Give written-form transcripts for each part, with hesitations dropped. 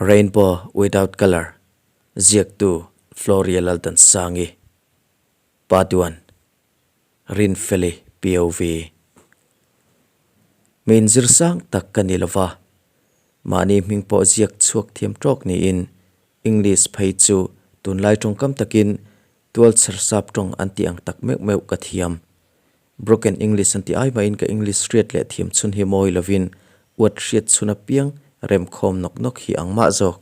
Rainbow Without Colour, Ziaktu Floria Laldansangi, Paduan, Rinfeli POV. Mi inzir sang tak ka ni lova, mahni hming pawh ziak chhuak thiam tawk niin English phei chu tunlai tawngkam takin tualchher sap tawng an tih ang tak meuh meuh ka thiam. Broken English an ti ai mahin ka English hriat leh thiam chhun hi mawi lovin uat hriat chhun apiang remkhawm nawk nawk hi ang mah zawk.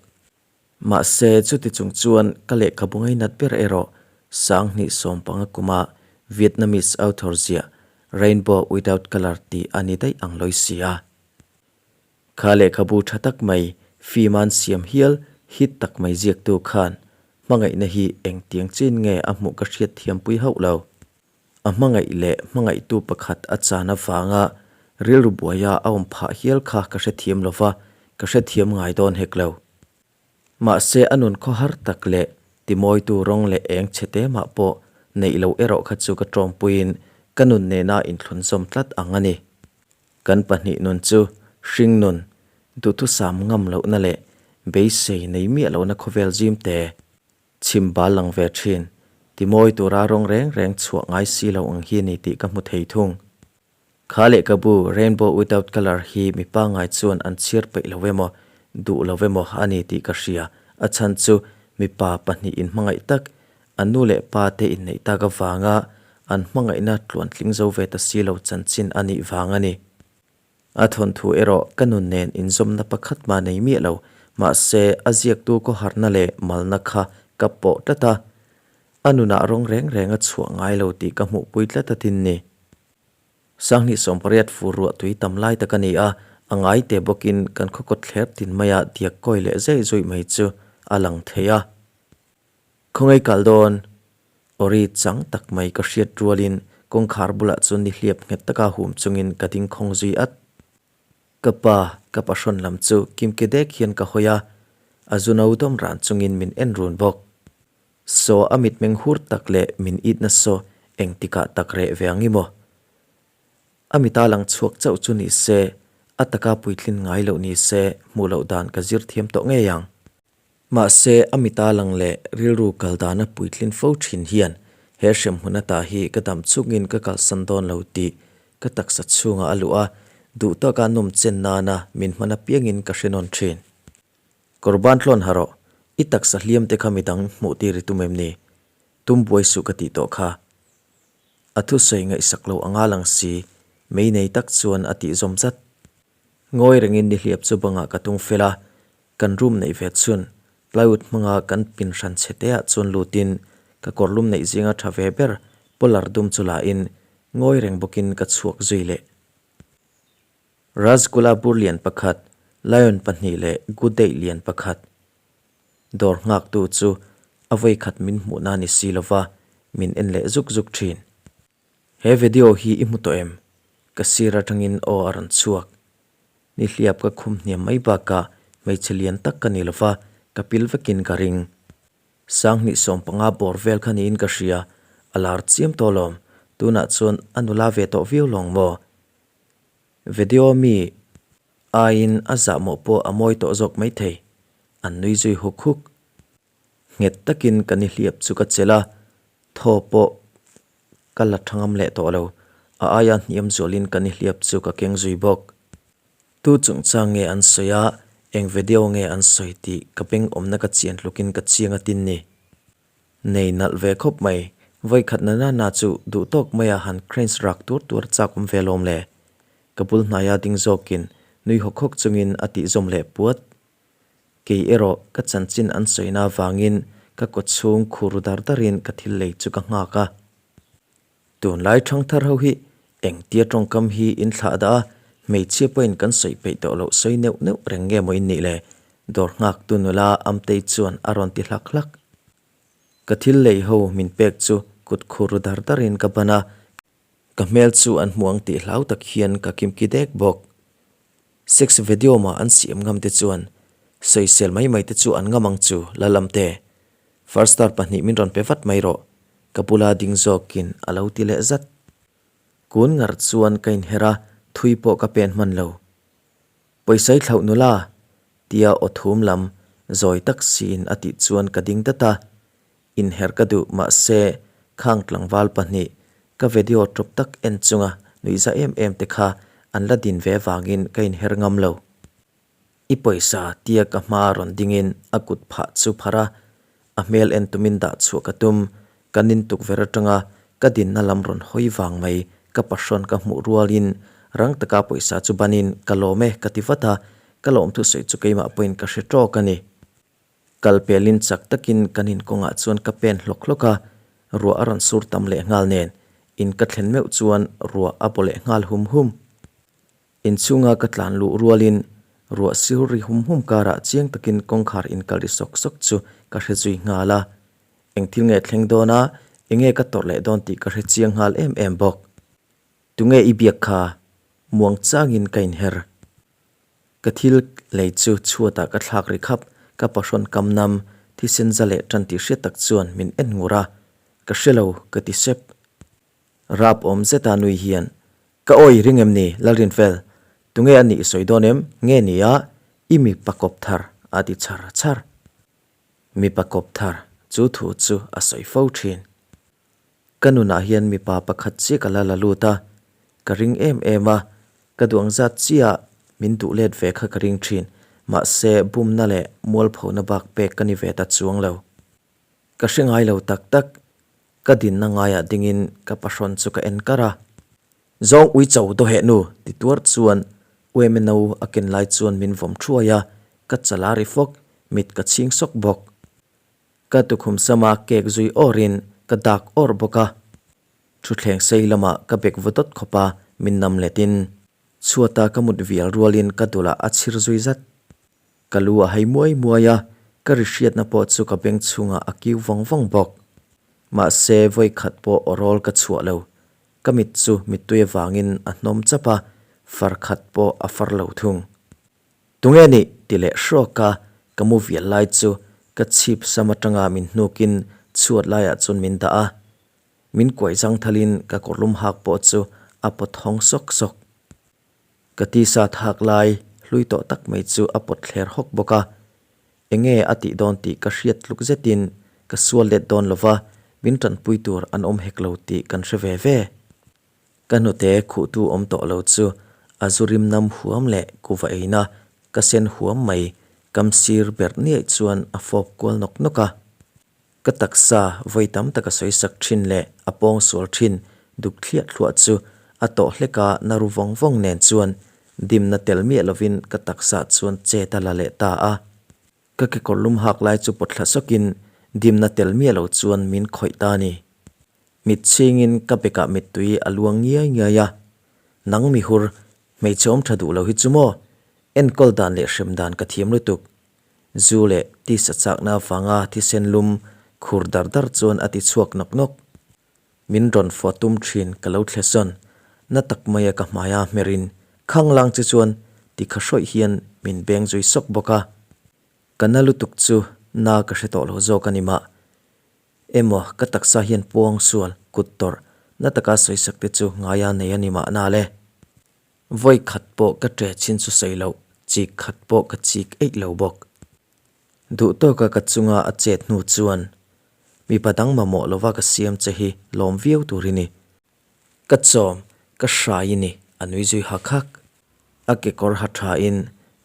Mahse, chuti chung chuan ka lehkhabu ngainat ber erawh Sanghnih sawmpanga kuma Vietnamese author ziah Rainbow Without Colour tih a ni daih ang lawi si a. Kha lehkhabu tha tak mai film an siam hial hit tak mai ziaktu khan hmangaihna hi engtiang chin nge a hmuh ka hriat thiampui hauh lo. A hmangaih leh hmangaihtu pakhat a chan avanga rilru buaia a awm phah hial kha ka hrethiam lo va, ka hrethiam ngai dawn hek lo. Mahse a nun khawhar tak leh timawitu rawng leh eng chhe te mah pawh neih loh erawh kha chu ka tawmpuiin ka nun nena inthlunzawm tlat ang a ni. Kan pahnih nun chu hring nun, duhthusam ngam lohna leh beisei nei miah lohna khawvel zim te, Chhim bal lang ve thin. Timawi tura rawng reng reng chhuah ngai si lo ang hi ni tih ka hmu thei thung. Kha lehkhabu Rainbow Without Colour hi mi pangngai chuan an chhiar peih lo emaw, duh lo emaw a ni tih ka hria. A chhan chu mipa pahnih inhmangaih tak, an nu leh pa te inneih tak avanga an hmangaihna tluantling zo ve ta si lo chanchin a nih vang a ni. A thawnthu erawh ka nun nen inzawmna pakhat mah nei miah lo, mahse a ziaktu khawharna leh malna kha ka pawh tlat a, a nunah rawng reng reng a chhuah ngai lo tih ka hmuhpui tlat a tin ni. Sanghnih sawmpariat fur ruah tui tam lai tak a ni a, a ngai te bawkin kan khaw kawt thler tin maia diak kawi leh zai zuih mai chu a lang thei a. Khawngaih kal dawn? Awri chang tak mai ka hriat rualin kawngkhar bulah chuan ni hliap nghet taka hum chungin ka ding khawng zui at. Ka pa, ka pahrawn lam chu kimke dek hian ka hawi a, a zu no dawm ran chungin min en run bawk. Saw a mitmeng hur tak leh min itna saw engtikah tak reh ve ang i maw? A mita lang chhuak chauh chu ni se, a taka puitlin ngai loh ni se hmuh loh dan ka zir thiam tawh ngei ang. Mahse, a mita lang leh rilru kal dana puitlin fo thin hian he hremhmun ata hi ka dam chungin ka kalsan dawn lo tih ka taksa chhungah a luh a, duh taka nawm chen nana min hman apiangin ka hre nawn thin. Kawrban tlawn ha rawh, i taksa hliam te kha midang hmuh tir i tum em ni? Tum buai suh ka tih tawh kha. A thusawi ngaihsak lo anga lang si, mei nei tak chuan a tih zawm zat. Ngawi rengin nihliap chu bangah ka tung fel a, kan room neih ve chhun plywood hmanga kan pin hran chhe te ah chuan lutin ka kawrlum neih zinga tha ve ber polar dum chu la in ngawi reng bawkin ka chhuak zui leh. Rasgula bur lian pakhat, lion pahnih leh gudeih lian pakhat. Dawr nghaktu chu a vawi khat min hmuhna ni si lova min en leh zuk zuk thin. He video hi i hmu tawh em? Ka sir atangin aw a rawn chhuak. Nihliap ka khum hniam mai bakah hmeichhe lian tak ka ni lova, ka pil vekin ka ring. Sanghnih 15 bawr vel kha niin ka hria, a lar chiam tawh lawm, tunah chuan a nula ve tawh viau lawng maw? Video mi aiin a zahmawh pawh a mawi tawh zawk maithei, an nui zui huk huk. Nghet takin ka nihliap chu ka chelh a, thaw pawh ka la tha ngam leh tawh lo. A aia hniam zualin ka nihliap chu ka keng zui bawk. Tu chungchang nge an sawi a, eng video nge an sawi tih ka beng awmna ka chian tlukin ka chiang a tin ni. Nei nalh ve khawp mai, vawikhat na na na chu duh tawk maia han cranes rak tur tur chak awm ve lawm le. Ka bul hnaia ding zawkin nui hawk hawk chungin a tih zawm leh puat. Kei erawh ka chanchin an sawina avangin ka kaw chhung khur dar darin ka thil lei chu ka nghak a. Tunlai thangthar ho hi engtia tawngkam hi in thlah dah a, hmeichhia pawhin kan sawi peih tawh loh sawi neuh neuh reng nge maw in nih le? Dawr nghaktu nula Amtei chuan a rawn ti hlak hlak. Ka thil lei ho min pek chu kut khur dar darin ka ban a, ka hmel chu an hmu ang tih hlau tak hian ka kimki dek bawk. Sex video mah an siam ngam te chuan sawisel mai mai te chu an ngam ang chu la lam te. First star pahnih min rawn pe vat mai rawh ka bula ding zawkin a lo ti leh zat. Kun ngar chuan ka inher a, thui pawh ka pen hman lo. Pawisa i thlauh nula? tia aw thum lam Zawi tak siin a tih chuan ka ding dat a, inher ka duh mahse khang tlangval pahnih ka video tawp tak en chunga nuihza em em te kha an la din ve vangin ka inher ngam lo. I pawisa tia ka hma rawn dingin a kut phah chu phar a, a hmel en tumin dah chhuah ka tum, ka nin tukverh atanga ka dinna lam rawn hawi vang mai ka pahrawn ka hmuh rualin rang taka pawisa chu banin ka lawm e ka ti vat a, ka lawm thusawi chu keimah pawhin ka hre tawk a ni. Kal pelin chak takin kan inkawngah chuan ka pen hlawk hlawk a, ruah a rawn sur tam leh nghal nen in ka thlen meuh chuan ruah a baw leh nghal hum hum. Inchhunga ka tlan luh rualin ruah sir ri hum hum karah chiang takin kawngkhar inkal ri sawk sawk chu ka hre zui nghal a. Eng thil nge thleng dawn a, enge ka tawrh leh dawn tih ka hre chiang nghal em em bawk. Tunge i biak kha? Muang changin ka inher. Ka thil lei chu chhuatah ka thlak ri khap, ka pahrawn kam nam, thisen za leh tan tih hriat tak chuan min en ngur a. Ka hre lo, ka ti sep. Rap awm zeta nui hian, Ka awi ring em ni, Lalrinfel? Tunge a nih i sawi dawn em? Nge ni a, i mipa kawp thar a ti chhar chhar. Mipa kawp thar, chu thu chu a sawi fo thin. Ka nunah hian mipa pakhat chiah ka la la lut a, ka ring em em a, ka duh ang zat chiah min duh let ve kha ka ring thin, mahse bumna leh mualphona bak pek ka ni ve ta chuang lo. Ka hre ngai lo tak tak, Ka dinna ngaiah dingin ka pahrawn chu ka en kar a. Zawng ui cho daw heh nu ti tuar chuan UMNO a ken lai chuan min vawm thuai a, ka chal a ri fawk, mit ka chhing sawk bawk. Ka tukhum sama kek zui awrin ka dak awr bawk a. Thutthleng sei lamah ka bek vaw dawt khawp a, min nam letin. Chhuata ka mut vial rualin ka dulah a chhir zui zat. Ka lu a hai muai muai a, ka ri hriatna pawh chu ka beng chhungah a kiu vawng vawng bawk. Mahse, vawi khat pawh aw rawl ka chhuah lo. Ka mit chu mittui avangin a hnawm chap a, far khat pawh a far lo thung. Tunge nih? ti leh hrawk a, ka mu vial lai chu ka chhip sam atanga min hnukin chhuat laiah chuan min dah a. Min kuai zangthalin ka kawrlum hak pawh chu a pawt hawng sawk sawk. Ka tisa thak lai hlui tawh tak mai chu a pawt thler hawk bawk a, enge a tih dawn tih ka hriat tluk zetin ka sual let dawn lova, min tanpui tur an awm hek lo tih kan hre ve ve. Ka hnute khuhtu awm tawh lo chu a zu rim nam huam leh kuva eina ka sen huam mai kam sir berh niaih chuan a fawp kual nawk nawk a. Ka taksa vawi tam tak a sawi sak thin leh a pawng sual thin duk thliah thluah chu a tawh hlek a na ru vawng vawng nen chuan dimna tel miah lovin ka taksa chuan chet a la leh ta a. Ka kekawr lum hak lai chu pawt thla sawkin dimna tel miah lo chuan min khawih ta a ni. Mit chhingin ka bekah mittui a luang ngiai ngiai a, Nang mihur, hmeichhe awm tha duh lo hi chu maw? Enkawl dan leh hrem dan ka thiam lutuk. Zu leh tisa chakna avanga thisen lum khur dar dar chuan a ti chhuak nawk nawk. Min rawn fawh tum thin ka lo thle sawn. Na tak maia ka hmaia hmerin khang lang che chuan ti kha hrawih hian min beng zui sawk bawk a. Ka na lutuk chu na ka hre tawh lo zawk a ni mah. Emaw ka taksa hian puang sual kut tawrh na taka sawisak te chu ngaia nei a ni mahna le. Vawi khat pawh ka ṭe chin chu sawi loh, chik khat pawh ka chik eih lo bawk. Duh tawka ka chunga a chet hnu chuan mipa dang mamawh lova ka siam che hi lawm viau tur i ni. Ka chawm, ka hrai i ni, a nui zui hak hak. A kekawr ha ṭhain,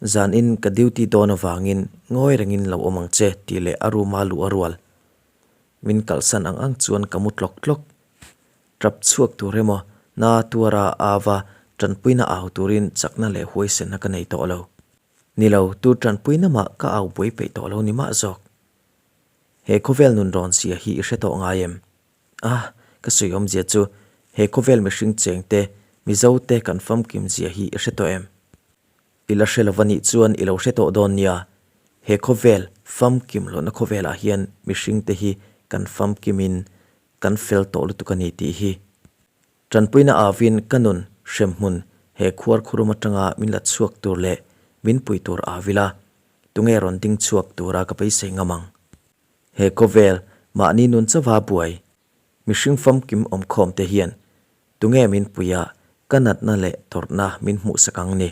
Zanin ka duty dawn avangin ngawi rengin lo awm ang che tih leh a room-a luh a rual. Min kalhsan ang ang chuan ka mu tlawk tlawk. Tap chhuak tur emaw, na tuara ava tanpuina au turin chakna leh huaisenna ka nei tawh lo. Ni lo, tu tanpuina mah ka au buai peih tawh lo ni mah zawk. He khawvel nun rawn zia hi i hre tawh ngai em? Ah, ka sawi awmzia chu he khawvel mihring chengte, Mizote kan famkim zia hi i hre tawh em? I la hre lova nih chuan i lo hre tawh dawn nia. He khawvel famkim lohna khawvelah hian mihringte hi kan famkimin kan fel tawh lutuk a ni tih hi. Tanpuina avin ka nun hremhmun he khuar khurum atanga min la chhuak tur leh min pui tur avila tunge rawn ding chhuak tura ka beisei ngam ang. He khawvel mahni nun chauha buai mihring famkim awmkhawm te hian tunge min puia ka natna leh tawrhna min hmuhsak ang ni.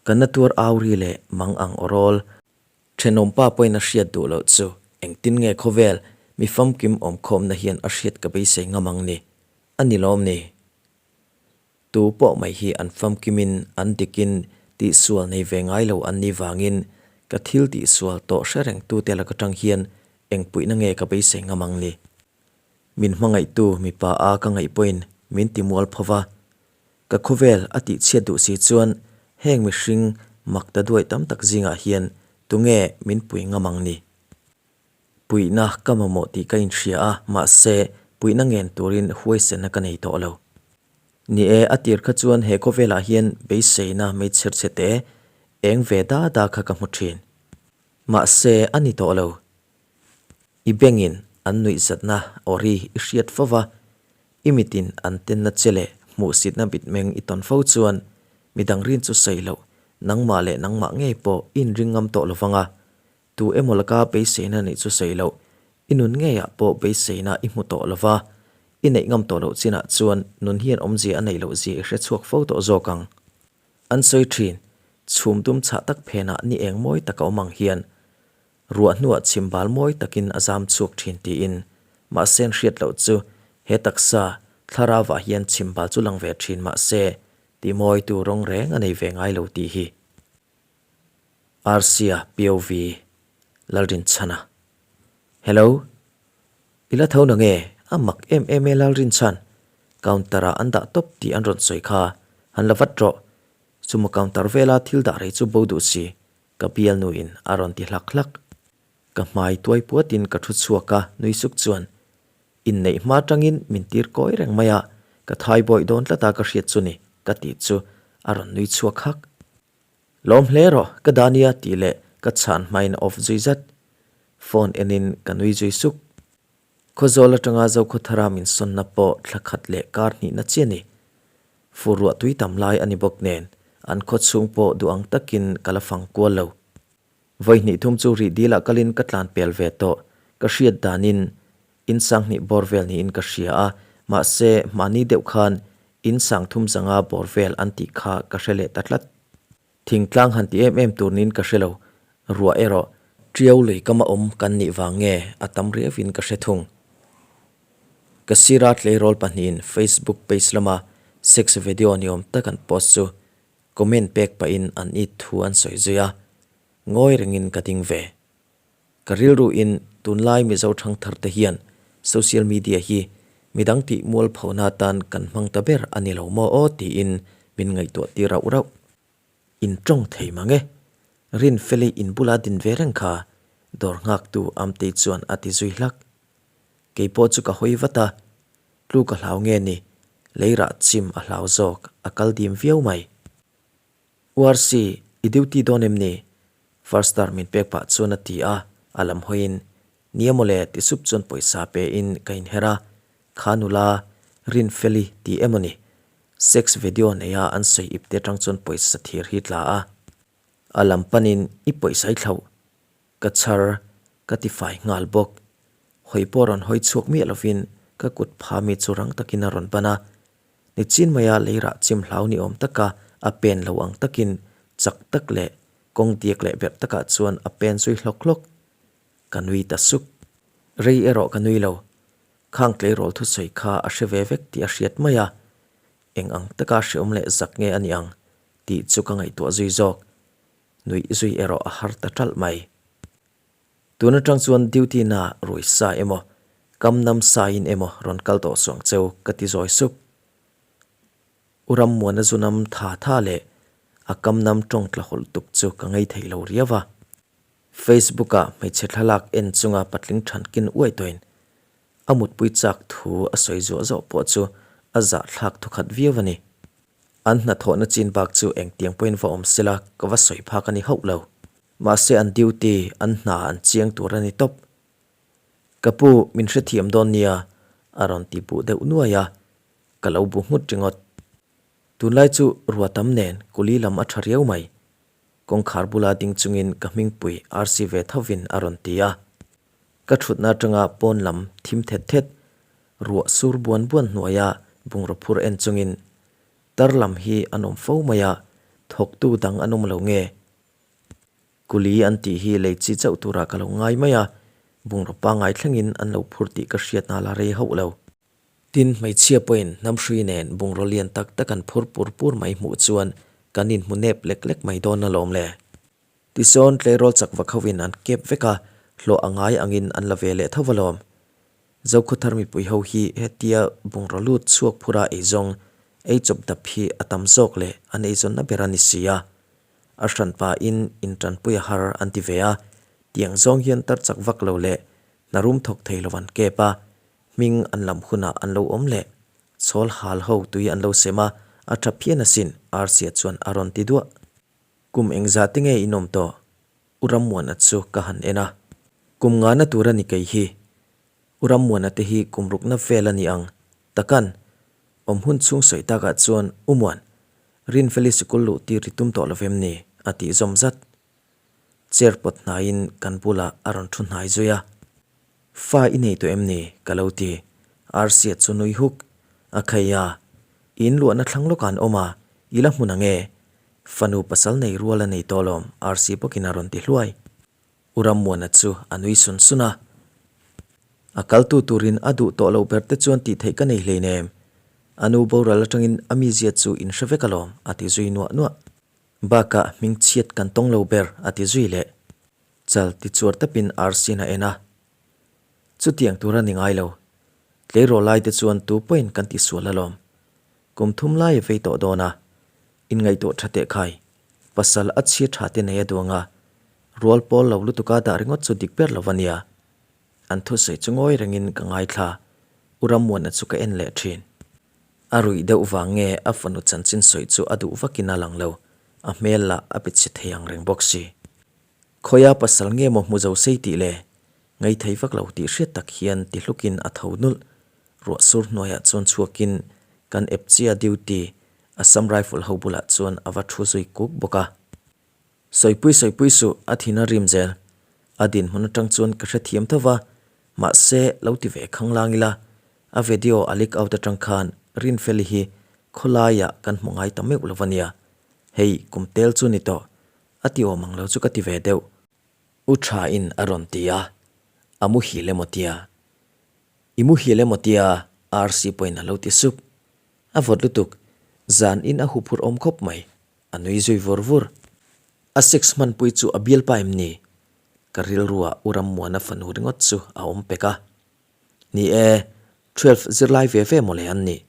Ka na tuar auri leh mang ang awrawl. Thenawmpa pawhin a hriat duh loh chu engtin nge khawvel mi famkim awmkhawmna hian a hriat ka beisei ngam ang ni? A ni lawm ni? Tu pawh mai hi an famkimin an dikin tihsual nei ve ngai lo an nih vangin ka thil tihsual tawh hre rengtute lak atang hian eng puihna nge ka beisei ngam ang ni? Min hmangaihtu mipa a ka ngaih pawhin min ti mual pho va, ka khawvel a tihchhiat duh si chuan heng mihring mak ta duai tam tak zingah hian tunge min pui ngam ang ni? Puihna ka mamawh tih ka inhria a, mahse puihna ngen turin huaisenna ka nei tawh lo. Ni e, a tir kha chuan he khawvelah hian beiseina meichher chhe te eng ve da da kha ka hmu thin. Mahse a ni tawh lo. I bengin an nuihzatna awri i hriat fo va, i mitin an tenna che leh hmuhsitna mitmeng i tawn fo chuan midang rin chu sawi loh, nangmah leh nangmah ngei pawh i inring ngam tawh lo vang a, Tu emaw laka beiseina neih chu sawi loh, i nun ngeiah pawh beiseina i hmu tawh lo va, i neih ngam tawh loh chinah chuan nun hian awmzia a neih loh zia i hre chhuak fo tawh zawk ang. An sawi thin, chhum dum chhah tak phenah ni eng mawi tak a awm ang hian ruah hnuah chhim bal mawi takin a zam chhuak thin tiin, mahse an hriat loh chu he taksa thlarauah hian chhim bal chu lang ve thin mahse timawitu rawng reng a nei ve ngai lo tih hi. Arsia POV Lalrinchhana Hello I la tho na nge? A mak em em e Lalrinchhan Counter ah an dah tawp tih an rawn sawi kha han la vat rawh Sumo counter vela thil dah rei chu bo duh si ka bialnu in a rawn ti hlak hlak. Ka hmai tuai puatin ka thu chhuak a nui suk chuan inneih hma tangin min tir kawi reng mai a ka thai bawih dawn tlat a ka hriat chu ni ka tih chu a rawn nui chhuak hak. Lawm hle rawh, ka dah nia tih leh ka chhan hmain a off zui zat. Phone enin ka nui zui suk. Khawzawl atanga Zokhawthara min sawnna pawh thla khat leh kar hnihna chiah ni. Fur ruah tui tam lai a ni bawk nen an khaw chhung pawh duh ang takin ka la fang kual lo. Vawi hnih thum chu rih dilah kalin ka tlan pel ve tawh. Ka hriat danin in sanghnih bawr vel niin ka hria a, mahse mahni deuh khan in sang thum zanga bawr vel an tih kha ka hre leh ta tlat. Thingtlang han ti em em tur niin ka hre lo, ruah erawh Tiau lui kama awm kan nih vang nge a tam riauin ka hre thung. Ka sira tleirawl pahnihin Facebook page lama sex video ni awm tak an post chu comment pek pahin an it thu an sawi zui a, ngawi rengin ka ding ve. Ka rilruin tunlai Mizo thangthar te hian social media hi midang tih mualphona atan kan hmang ta ber a ni lo maw aw tiin min ngaihtuah tir rauh rauh. In tawng thei mang e. Rinfeli in bula din ve reng kha dawr nghaktu Amtei chuan a ti zui hlak. Kei pawh chu ka hawi vat a, tlu ka hlau nge ni, leirah chim a hlau zawk, a kal dim viau mai. URC, i duty dawn em ni? First star min pek pah chuan a ti a, a lam hawiin, Nia mawle ti sup chuan pawisa pe in ka inher a, kha nula Rinfeli ti emaw ni? Sex video neia an sawi ip te atang chuan pawisa thir hi tla a, a lam panin i pawisa i thlauh Ka chhar ka ti fai nghal bawk. Hawi pawh rawn hawi chhuak miah lovin ka kut pha mi chu rang takin a rawn ban a. Nichin maia leirah chim hlau ni awm taka a pen lo ang takin chak tak leh kawng diak leh berh takah chuan a pen zui hlawk hlawk. Ka nui ta suk. Rei erawh ka nui lo. Khang tleirawl thusawi kha a hre ve vek tih a hriat mai a. Eng ang taka hreawm leh zak nge a nih ang tih chu ka ngaihtuah zui zawk. Nuih zui erawh a har ta ṭalh mai. Tun aṭang chuan duty na rui sa emaw, kam nam saiin emaw rawn kal tawh suang cheu ka ti zawi sup. U Rammuana zu nam tha tha leh a kam nam ṭawng tla hawlh tuk chu ka ngei thei lo riau a. Facebook ah hmeichhe thlalak en chunga patling ṭhankin uai tawhin a mutpui chak thu a sawi zuah zawh pawh chu a zahthlak thawkhat viau a ni. An hnathawhna chin bak chu engtiang pawhin va awm sela ka va sawi phak a ni hauh lo. Mahse an duty, an hna an chiang tur a ni tawp. Ka pu, min hrethiam dawn nia, a rawn ti buh deuh nuai a, ka lo bu nghut ringawt. Tunlai chu rua tam nen kuli lam a tha riau mai. Kawngkhar bula ding chungin ka hmingpui RC ve thovin a rawn ti a. Ka thutna atanga pawn lam thim thet thet, ruah sur buan buan hnuaia bungraw phur en chungin tar lam hi an awm fo mai a, thawktu dang an awm lo nge? Kuli an tih hi lei chi chauh turah ka lo ngai mai a, bungraw pangngai thlengin an lo phur tih ka hriatna la rei hauh lo. Tin, hmeichhia pawhin hnamhrui nen bungraw lian tak tak an phur pur pur mai hmuh chuan kan inhmu nep lek lek mai dawn alawm le. Tisawn tleirawl chak vak hovin an kep vek a, hlawh a ngai angin an la ve leh tho alawm. Zokhawthar mipui ho hi hetia bungraw lut chhuak phura eizawng ei chawp dap hi a tam zawk leh an eizawnna ber a ni si a. A hranpa in intanpui a har an ti ve a, tiang zawng hian tar chak vak lo leh hna rum thawk thei lo an kep a, hming an lam hunah an lo awm leh. Chhawl hal ho tui an lo sem a, a tha phian asin, Arsia chuan a rawn ti duah. Kum engzah te nge in awm tawh? U Rammuana chu ka han en a. Kum ngana tur a ni kei hi. U Rammuana te hi kum rukna vel a ni ang. Takan, awm hun chhung sawi takah chuan U Muan, Rinfeli sikul luh tir i tum tawh lovem ni? a tih zawm zat. Chair pawt hnaiin kan bulah a rawn thu hnai zui a. Fa i nei tawh em ni? ka lo ti. Arsia chu nui huk. A khai a, i inluahna thlang lawkah an awm a, i la hmun ang e. Fanu pasal nei rual a nei tawh alawm, Arsi bawkin a rawn ti hluai. U Rammuana chu a nui sun sun a. A kaltu turin a duh tawh loh ber te chuan tih theih ka nei hleinem. A nu boral atangin a mizia chu in hre vek alawm, a ti zui nuah nuah. Bakah hmingchhiat kan tawng lo ber, a ti zui leh. Chal ti chuar tapin Arsian a en a. Chutiang tur a ni ngai lo. Tleirawl lai te chuan tu pawhin kan ti sual alawm. Kum thum lai a vei tawh dawn a. Inngaihtuah tha teh khai. Pasal a chhia tha te nei a duang a. Rual pawl lo lutuka dah ringawt chu dik ber lo a nia. An thusawi chu ngawi rengin ka ngaithla. U Rammuana chu ka en leh thin. A ruih deuh vang nge a fanu chanchin sawi chu a duh vakin a lang lo. A hmel lah a pe chhe thei ang reng bawk si. Khawia pasal nge maw hmu zo sei tih le? Ngaithei vak lo tih hriat tak hian ti hlukin a tho nulh. Ruah sur hnuaiah chuan chhuakin kan ep chia duty Assam Rifle ho bulah chuan a va thu zui kuk bawk a. Sawipui sawipui suh a thin a rim zel. A dinhmun atang chuan ka hrethiam tho va, mahse lo ti ve khanglang ila a video a leak out atang khan Rinfeli hi khawlaiah kan hmu ngai ta meuh lo va nia. Hei kum tel chu ni tawh. A ti awm ang lo chu ka ti ve deuh. U tha in a rawn ti a, a muhil emaw tia? I muhil emaw tia? RC pawhin a lo ti sup. A vawt lutuk, zan in a huphurh awm khawp mai, a nui zui vur vur. A sex hmanpui chu a bialpa em ni? Ka rilruah U Rammuana fanu ringawt chu a awm pek a. Ni e, twelve zirlai ve ve mawle an nih.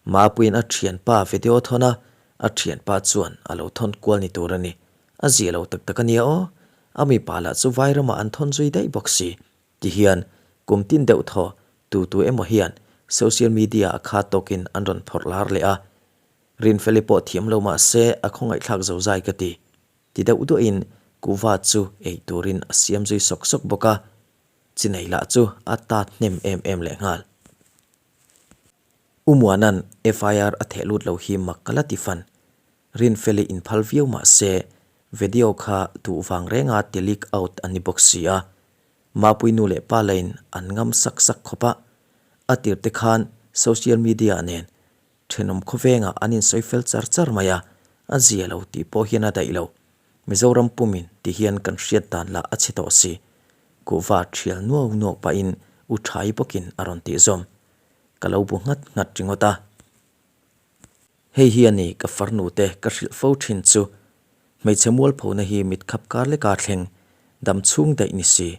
Mapuiin a thianpa video thawn a, a thianpa chuan a lo thawn kual ni tur a ni. A zia lo tak tak a nia aw. A mipa lah chu vai ramah an thawn zui daih bawk si. Tihian, kum tin deuh thaw tu tu emaw hian social media a kha tawkin an rawn phawrh lar leh a. Rinfeli pawh thiam lo mah se a khawngaihthlak zo zai ka ti. Ti deuh duahin kuhva chu ei turin a siam zui sawk sawk bawk a. Chinei lah chu a tat hnem em em lehnghal. U Muana'n FIR a theh lut lo hi mak ka la ti fan. Rinfeli inphal viau mah se, video kha duh vang renga ti leak out a ni bawk si a. Mapui nu leh pa lain an ngam sak sak khawp a. A tir te khan social media nen thenawm khawvengah an insawi fel char char mai a, a zia lo tih pawh hian a daih lo. Mizoram pumin ti hian kan hriat dan lah a chhe tawh si. Kuhva thial nuau nuau pahin U Thai bawkin a rawn tih zawm. Ka lo bu nghat nghat ringawt a. Hei hi a ni ka farnu te ka hrilh fo thin chu. Hmeichhe mualphona hi mitkhap kar leka thleng dam chhung daih ni si.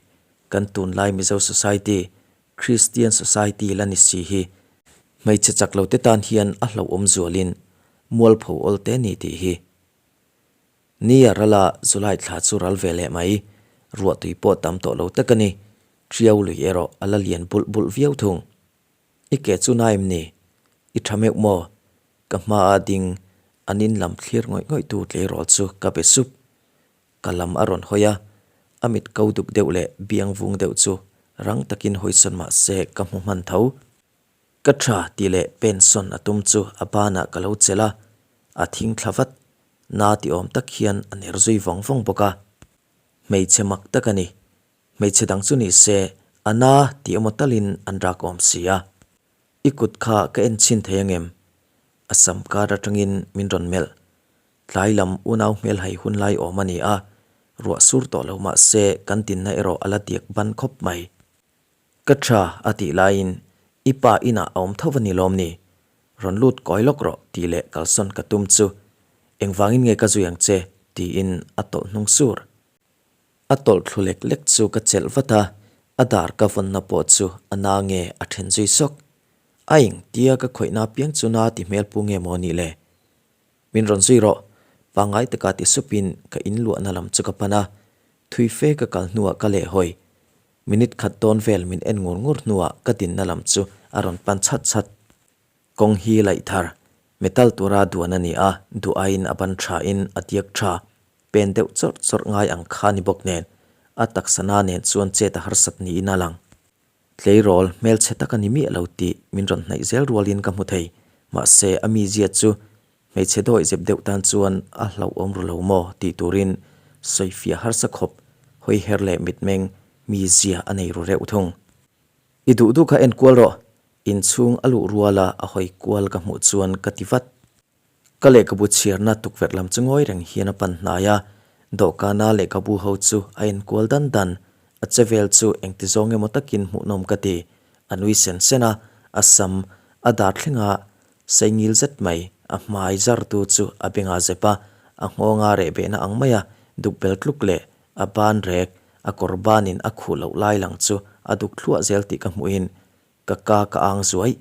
Kan tunlai Mizo society, Christian society la ni si hi hmeichhe chak lo te tan hian a hlauhawm zualin mualpho awl te ni tih hi. Ni a ral a, July thla chu ral ve leh mai. Ruahtui pawh tam tawh lo tak a ni. Ṭiau lui erawh a la lian bulh bulh viau thung. I ke chu na em ni? I ṭha meuh maw? Ka hmaah ding an in lam thlir ngawih ngawih tu tleirawl chu ka be sup. Ka lam a rawn hawi a, a mit ko duk deuh leh biang vung deuh chu rang takin hawisawn mah se ka hmu hman tho. Ka ṭha tih leh pensawn a tum chu a banah ka lo chelh a, a thing thla vat. Na ti awm tak hian a ner zui vawng vawng bawk a. Hmeichhe mak tak a ni. Hmeichhe dang chu ni se, a na ti emaw talin an rak awm si a. I kut kha ka en chhin thei angem? A sam kar atangin min rawn melh. Tlai lam unau hmelhai hun lai awm a ni a, Ruah sur tawh lo mah se kan dinna erawh a la diak ban khawp mai. Ka tha a tih laiin i pa inah a awm tho a ni lawm ni? Rawn lut kawi lawk rawh tih leh kalsawn ka tum chu engvangin nge ka zui ang che tiin a tawlh hnung sur. A tawlh thlu lek lek chu ka chelh vat a, a dar ka vawnna pawh chu a na nge a then zui sawk. A eng tia ka khawihna piang chu na ti hmel pu nge maw nih le? Min rawn zui rawh, pangngai taka ti supin ka in luahna lam chu ka pan a, thui fe ka kal hnuah ka lehhawi. Minute khat dawn vel min en ngur ngur hnuah ka dinna lam chu a rawn pan chhat chhat. Kawng hi laih thar, metal tura duan a ni a, duh aiin a ban thain a diak tha, pen deuh chawrh chawrh ngai ang kha ni bawk nen, a taksa na nen chuan chet a harsat niin a lang. Tleirawl hmelchhe tak a ni miah lo tih min rawn hnaih zel rualin ka hmu thei, mahse a mizia chu hmeichhe dawih zep deuh tan chuan a hlauhawm ru lo maw tih turin sawifiah harsa khawp hawi her leh mitmeng mizia a nei ru reuh thung. I duh duh kha en kual rawh, inchhung a luh ruala a hawi kual ka hmuh chuan ka ti vat. Ka lehkhabu chhiarna tukverh lam chu ngawi reng hian a pan hnai a, dawhkana lehkhabu ho chu a enkual dan dan. A che vel chu engti zawng emaw takin hmuhnawm ka ti. A nui sen sen a, a sam a dar thlenga sei ngil zet mai, a hmai zartu chu a bengah zep a, a nghawnga reh behna ang maia duk bel tluk leh a ban rek, a kawr banin a khuh loh lai lang chu a duk thluah zel tih ka hmuhin ka ka ka ang zuai.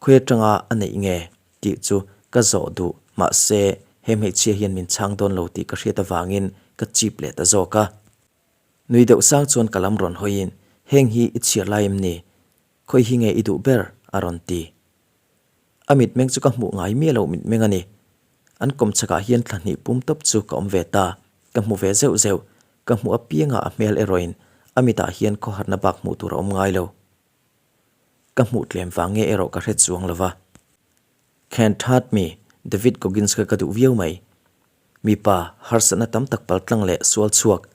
Khawi atanga a neih nge tih chu ka zawh duh, mahse he hmeichhia hian min chhang dawn lo tih ka hriat avangin ka chip leh ta zawk a. Nui deuh sang chuan ka lam rawn hawiin, Heng hi i chhiar lai em ni? Khawi hi nge i duh ber? a rawn ti. A mitmeng chu ka hmuh ngai miah loh mitmeng a ni. An kawmchhakah hian thla hnih pum tawp chu ka awm ve ta, ka hmu ve zeuh zeuh, ka hmuh apiangah a hmel erawhin a mitah hian khawharna bak hmuh tur a awm ngai lo. Ka hmuh tlem vang nge erawh ka hre chuang lo va. Can't hurt me, David Goggins kha ka duh viau mai. Mipa, harsatna tam tak paltlang leh sual chhuak,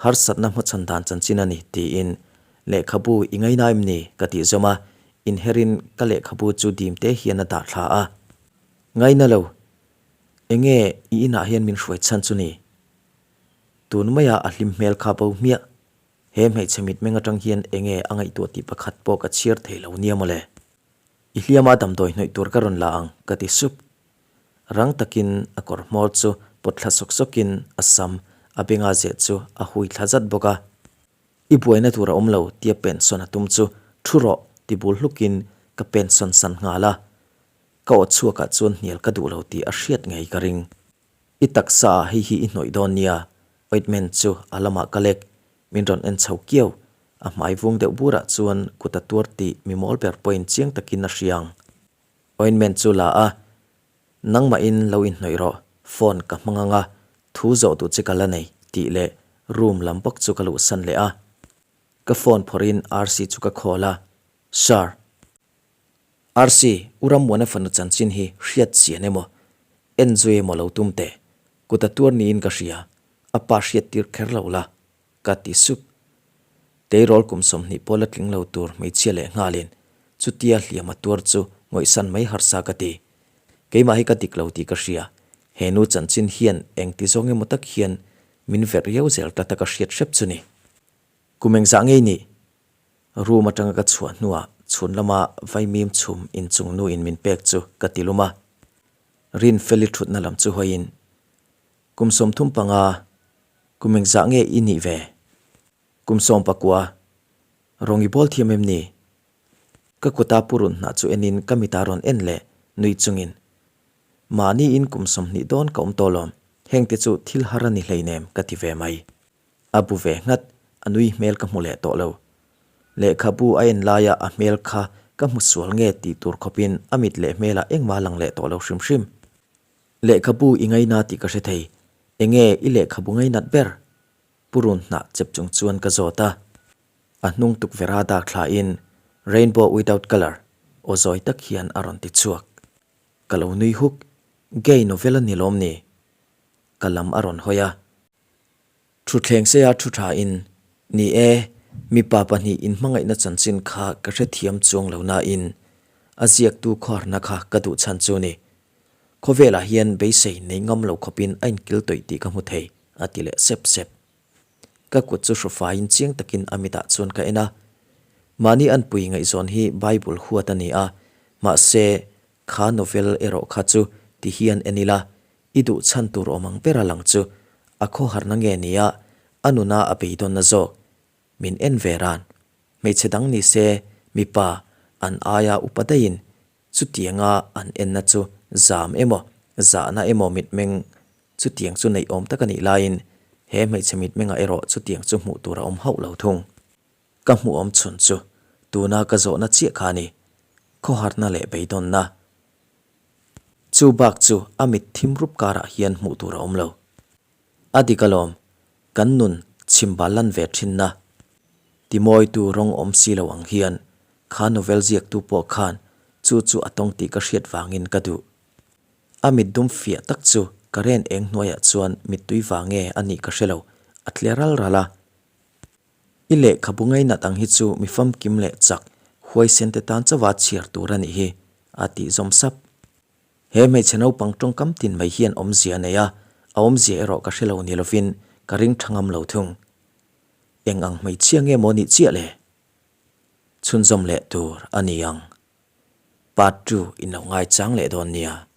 harsatna hmachhawn dan chanchin a ni, tiin lehkhabu i ngaina em ni? ka tih zawm a, inherin ka lehkhabu chu dim te hian a dah thla a. Ngaina lo, enge i inah hian min hruai chhan chu ni? Tun maia a hlim hmel kha bo hmiah. He hmeichhe mitmeng atang hian enge a ngaihtuah tih pakhat pawh ka chhiar thei lo nia mawle. I hliama damdawi hnawih tur ka rawn la ang, ka ti sup. Rang takin a kawr hmawr chu pawt thla sawk sawkin a sam a benga zeh chu a hui thla zat bawk a. I buaina tur a awm lo tia pensawn a tum chu thu rawh ti bul hlukin ka pensawn san nghal a. Ka aw chhuakah chuan hnial ka duh lo tih a hriat ngei ka ring. I taksa ah hei hi i hnawih dawn nia, ointment chu a lamah ka lek, min rawn en chho kiau, a hmai vung deuh burah chuan kut a tuar tih mi mawl ber pawhin chiang takin a hria ang. Ointment chu la a, nangmahin lo inhnawih rawh, phone ka hmang ang a, thu zawh duh che ka la nei, tih leh room lam bawk chu ka luhsan leh a. Ka phone phawrhin RC chu ka call a, Sir. RC, U Rammuana fanu chanchin hi hriat chian emaw, en zui emaw lo tum teh. Kut a tuar niin ka hria, a pa hriat tir kher lo la, ka ti sup. Tleirawl kum 20 pawh la tling lo tur hmeichhia leh nghalin chutia hliam a tuar chu ngawihsan mai harsa ka ti. Keimah hi ka dik lo tih ka hria, he nu chanchin hian engti zawng emaw tak hian min verh riau zel tlat a ka hriat hrep chu ni. Kum engzah ngei nih? Room atanga ka chhuah hnuah chhun lama vaimim chhum inchung nu in min pek chu ka ti lum a. Rinfeli thutna lam chu hawiin, Kum 35, kum engzah nge i nih ve? Kum 19, rawng i bawl thiam em ni? Ka kuta purun hnah chu enin ka mita rawn en leh nui chungin, Mahniin kum 20 dawn ka awm tawh lawm, hengte chu thil har a ni hleinem ka ti ve mai. A bu ve nghat, a nui hmel ka hmu leh tawh lo. Lehkhabu a en laia a hmel kha ka hmu sual nge tih tur khawpin a mit leh hmelah engmah a lang leh tawh lo hrim hrim. Lehkhabu i ngaina tih ka hre thei, enge i lehkhabu ngainat ber? Purun hnah chep chung chuan ka zawt a. A hnung tukverha dak thlain Rainbow without colour aw zawi tak hian a rawn ti chhuak. Ka lo nui huk, gay novel a ni lawm ni? Ka lam a rawn hawi a. Thutthleng seia thu tha in, Ni e, mipa pahnih inhmangaihna chanchin kha ka hrethiam chuang lo nain a ziaktu khuarna kha ka duh chhan chu ni. Khawvelah hian beisei nei ngam lo khawpin a inkil tawih tih ka hmu thei, a ti leh sep sep. Ka kut chu hrufaiin chiang takin a mitah chuan ka en a. Mahni anpui ngaihzawn hi Bible huat a ni a, mahse kha novel erawh kha chu ti hian en ila, i duh chhan tur awm ang ber a lang chu a khawharna nge nia a nuna a beidawnna zawk min en ve ran. Hmeichhe dang ni se mipa an aia upa daihin Chutianga an enna chu zam emaw, zahna emaw mitmeng chutiang chu neih awm tak a nih laiin he hmeichhe mitmengah erawh chutiang chu hmuh tur a awm hauh lo thung. Ka hmuh awm chhun chu tuna ka zawhna chiah kha a ni, khawharna leh beidawnna. Chu bak chu a mit thim rup karah hian hmuh tur a awm lo. A dik alawm, kan nun chhimbal lan ve thinna. Timawitu rawng awm si lo ang hian kha novel ziaktu pawh khan chu chu a tawng tih ka hriat vangin ka duh. A mit dum fiah tak chu ka ren eng hnuaiah chuan mittui vang nge a nih ka hre lo, a tle ral ral a. I lehkhabu ngainat ang hi chu mi famkim leh chak huaisen te tan chauha chhiar tur a nih hi, a tih zawm sap. He hmeichhe naupang tawngkam tin mai hian awmzia a nei a, a awmzia erawh ka hre lo ni lovin ka ring tha ngam lo thung. Eng ang hmeichhia nge maw nih chiah le? Chhunzawm leh tur a ni ang. Part ii in lo ngaichang leh dawn nia.